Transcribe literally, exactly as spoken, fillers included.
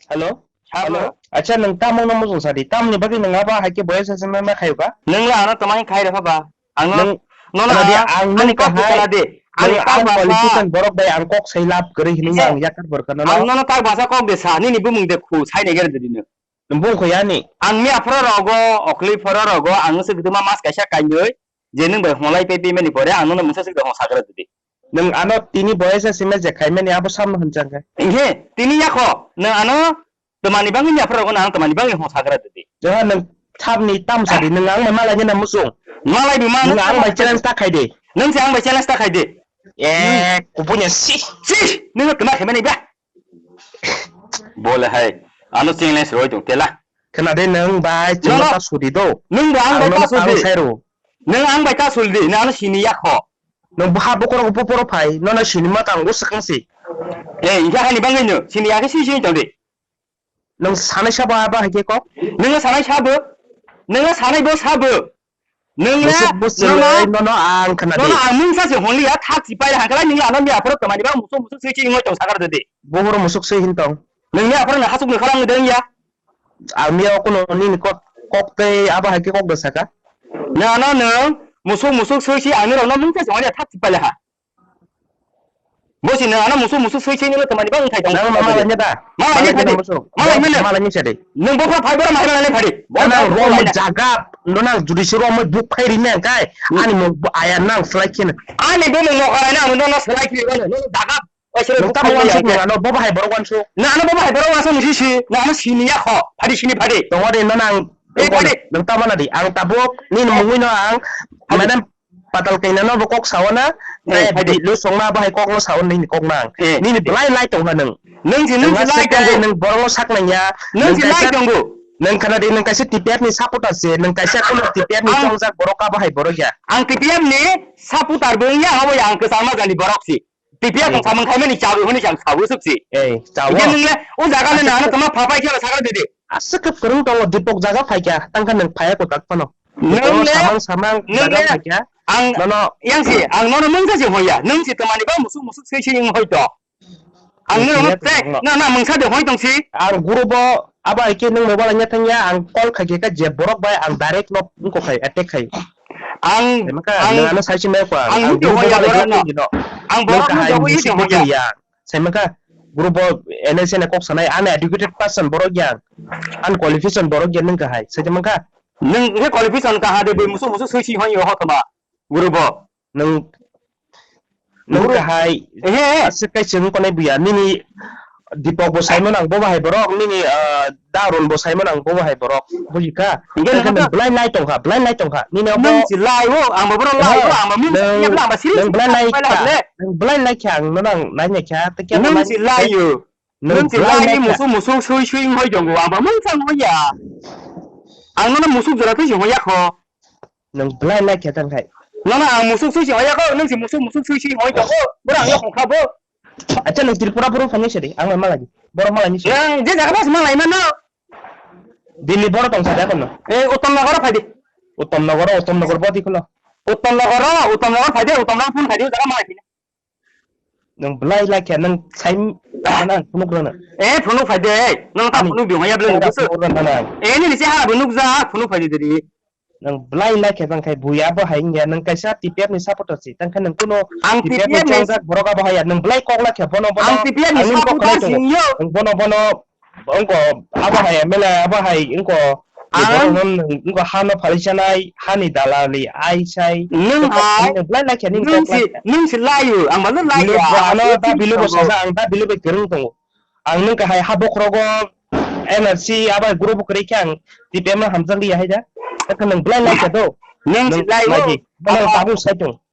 Hello? Hello? Acha, nwng tamungno muchung sadi. Tamni bagwi nwng abo hai khe boya sasima ma khayo ba? Nwng le ano twmai khai rokha ba? Ang no, nwng no, no, ano dia, ang ani nung kok kahai, kana de. Ani nwng kok ang ba politician borok bai ang kok sai lab kwrwi hinwi ang yakar borkha no. Ang no no kok ba sa kok de sa, nini bumung de khu, sai ne gere de dino. Nwng bung khu yani. Ang mi aphra rogo, okli phra rogo, ang se gduma mas kaisa kainwi, je nwng bai honglai pe pe mani pore, ang no no mungsa se de hong sagra de. Nwng ano tini boyasa sima je khaimani abo samno hwnchang khe. Hinkhe tini yakho nwng ano twmani bangwi ni aphra rogo nwng twmani bangwi hong sagra didi. Joha nwng thapni tamsadi nwng ang bai malai nina muchung. Malai bi ma nwng ang bai challenge ta khaidi. Nwng se ang bai challenge ta khaidi. Eh, kubunya si. Si, nwng twma khaimani ba. Bole hai. Ano challenge roi tong tela. Khna de nwng bai chwngno ta sudi do. Nwng bo ang bai ta sudi. Nwng ang bai ta suldi, nwng ano sini yakho. Nwng bwha bokhorok buporo phai, nono sini ma tang o swkang si. Eh, hinkhe haini bangwi no, sini yakhe si sini tongdi. Nwng sanai sabo abo hai khe kok? Nwng sanai sabo? Nwng sanai bo sabo? Nwng le, musuk musuk nono, le, nono ang khna di. Nono ang mungsa se honli ya, thak si pai hangkala nwng ano mi aphoro twmani ba musuk musuk swi chi ngoi tong sakar de. Bohoro musuk swi hin tong. Nwng mi aphoro na hasuk ni kharang de ya. Ang miya kuno nini kok, kok tei abo hai khe kok da saka. Nwng ano nwng musuk musuk swi si ang nirok no mungsa se honli ya, thak si pai ha. Bo si nwng ano musuk musuk swi swi nilo twmani bang thai tong. Nang ma malai nya da? Malai nya da. Malai nya da. Malai nya da. Nwng bo phai bora mai malai phadi. Nang rom jaga, no nang judi si rom buk phai ri nang kai. Hmm. Ani mo aya nang slai khin. Ani bo mo kalai nang no no slai khin no jaga. Oi sir. Nwng tamo wansuk nwng ano bo bahai borok wansuk. Na ano bo bahai borok wansuk nisi si. Na ano sini ya kho. Phadi sini phadi. Tong ode no nang. Eh, phadi. Nwng tamo na di. Ang tabuk nini mungwi no ang. Madam Patal kaina no bo kok sawana, eh, di lo songma bahai kok no sawan nini kok nang. Eh. Nini belai lai tong ha nang. Nang si, nang si lai tongo. Nang borok no sak nang ya. Nang si lai tongo. Nang khana di nang kaisa T P F ni supporter se, nang kaisa kono T P F ni tongjak borok ka bahai borok ya. Ang T P F ni supporter bo ya, abo ya ang kwchangma jani borok si. T P F ang samung khaimani chawi hwnwi chang sawi suk si. Eh, chawi. Nang le, o jaga le nang tama phapai khe sakra didi. Aswk kwrwng tongo Dipok jaga phaikha, tangkha nwng phaiya kwtak phano. Nwng le, samang samang nwng jaga le, phaikha. Ang nono yang si, ang nono mungsa si hoya. Nwng si twmani ba musuk musuk sei sei wng hoi to. Ang nwng nwng no te, no, no, mungsa de hoi tong si. Ang guru bo aba ike nwng mobile nya thang ya, ang call khai khe ka je borok bai ang direct no wngko khai attack khai. Ang, ang, nwng ano sai si mai kwa. Ang video hoya borok no. Ang borok no jobo video hoya. Saimaka, group o N S N kok sanai, uneducated person borok yang, unqualification borok yang nung kahai, sai maka. Nung he qualification kaha de bui musu musu sui si hoi ho tama, group o. Nung, nung kahai, he, he. Aswk kai chwng konai buya, nini Dipok bo saimo nang bo bahai borok, nini, ah, Darun bo saimano ang bo hai borok, buji kha. Hingke nang belai lai tongkha, belai lai tongkha. Nini obo nang si lai o, ang bo borok lai o, ang bo min ya bla ba siri. Nang belai lai kha. Nang belai lai kha, ang no nang nai nai kha. Nang si lai o. Nang si lai o, musuk musuk sui sui hoi jongo, ang bo mung sang hoi ya. Ang no musuk jora twi si hoi ya kho. Nang belai lai kha tang khai. No no, ang musuk sui si hoi ya kho, nang si musuk musuk sui si hoi jongo. Bora ang yo kha bo. Acha, nwng Tripura borok phani sadi, ang malai, borok malai ni sadi. Nwng je jaga mas malai mano. Delhi borok tong sadi akono. Eh, Uttam Nagar phai di. Uttam Nagar, Uttam Nagar bodi kono. Uttam Nagar, Uttam Nagar phai di, Uttam Nagar phone phai di, jaga malai phai di. Nwng belai lai khe, nwng sai mana phunuk rana. Eh, phunuk phai di, nwng ta phunuk di, hoya belai phunuk rana. Eh, nini se ha phunuk ja, phunuk phai di diri. Nwng belai lai khe tang khai buya bo hai wngya, nwng kaisa T P F ni supporter si, tang khe nwng kuno ang T P F ni chongjak borok abo haya, nwng belai kok lai khe bono bono ang T P F ni supporter si yo. Nwng bono bono wngko abo hai M L A abo hai wngko ang borok no nwng wngko ha no phali chanai, ha ni dalali ai sai nwng hai nwng belai lai khe nwng kok lai khe nwng si lai yo, ang ma lai ya ano ta bilu bo sasa, ang ta bilu bai kwrwng tongo. Ang nwng kahai ha bokhorogo N R C abo group kwrwi khe ang T P M no hamjak liya hai da. Khe nwng belai lai khe do. Nwng si lai o. Nwng tabuk sai tong.